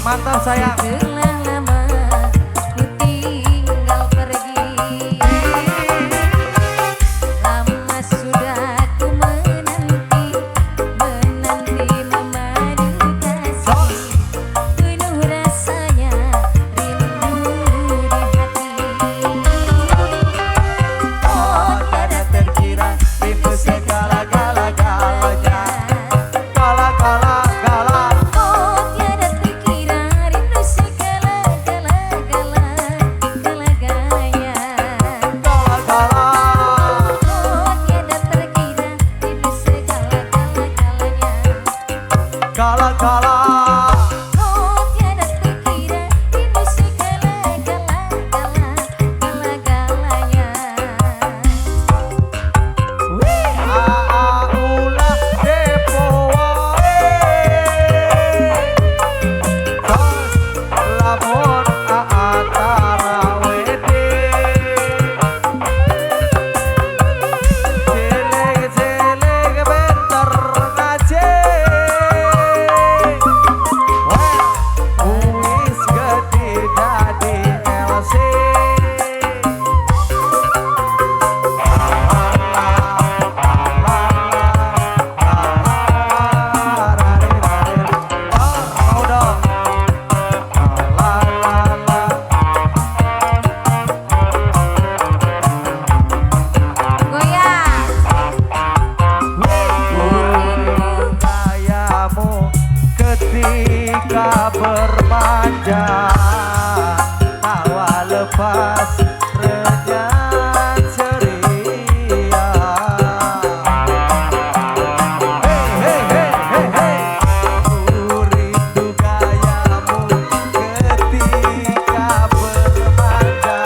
Mantap sayang. Setelah lama ku tinggal pergi, lama sudah ku menanti, menanti memadu kasih, penuh rasanya rindu di hati. Oh tiada terkira rindu segala-gala-galanya. Gala-gala-gala. Oh tiada terkira rindu segala-gala-gala-galanya. Gala-gala. Oh tiada terkira rindu segala-gala-galanya. Gala-gala. Oh tiada terkira rindu segala-gala-gala-galanya. Wih, aa ulah depo wae. Tos lamun aa tarawede. Jelek-jelek bentar ngaji. Wah, wis gede dadi LC. Mau dong. La la la. Goyang. Gayamu ketika bermanja, tawa lepas renyah ceria. Hey hey hey hey hey. Ku rindu gayamu ketika bermanja,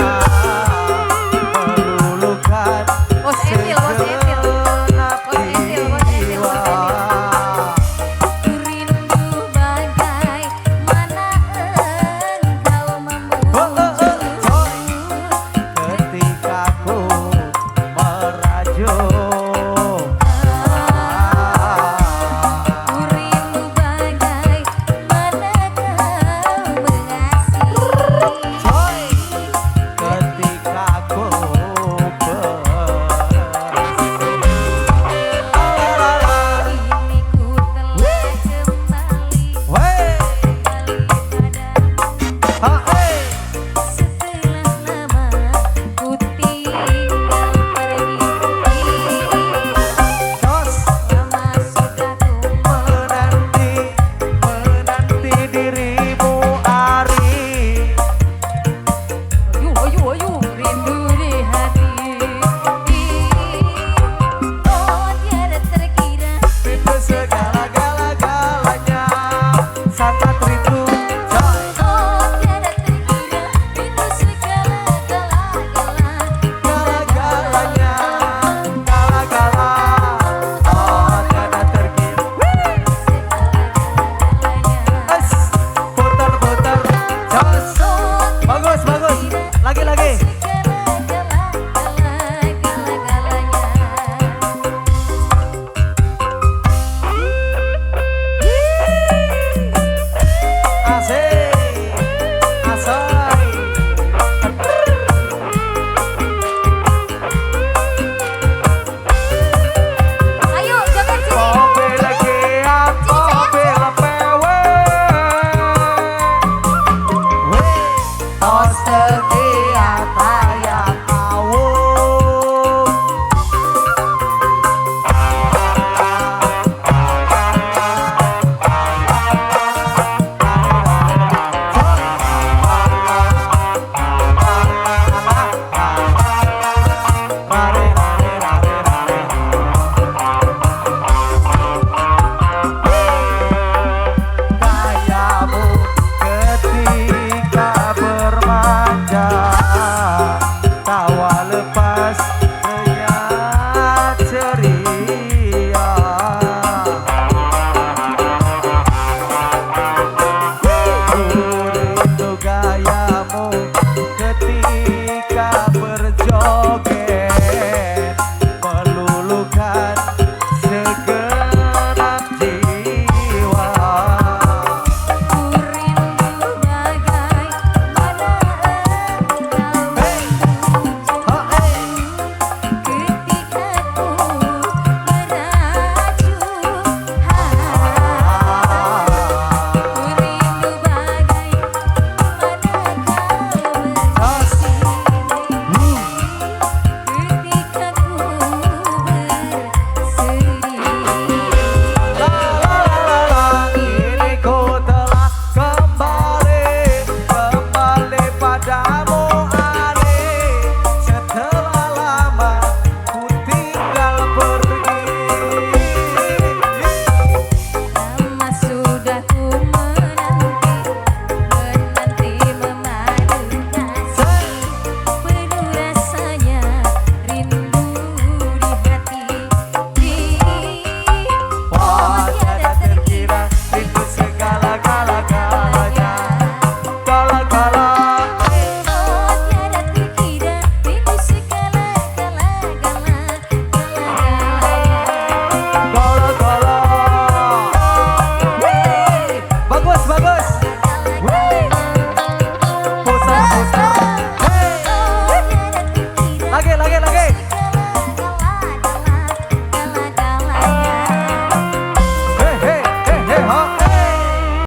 meluluhkan Bos Emil, Bos Emil. segenap Bos Emil, Bos Emil, Bos Emil. jiwa. Ku rindu bagaimana engkau membujuk Ketika ku merajuk. Ku rindu bagaimana kau mengasihi. Ketika ku Kini ku telah kembali, Wey, kembali padamu. ha, hey. Setelah lama ku tinggal pergi, Jos. lama sudah ku Menanti, menanti dirimu Ari. Ayu, ayu, ayu, rindu di hati. Oh tiada terkira Rindu segala-gala-galanya. Sangat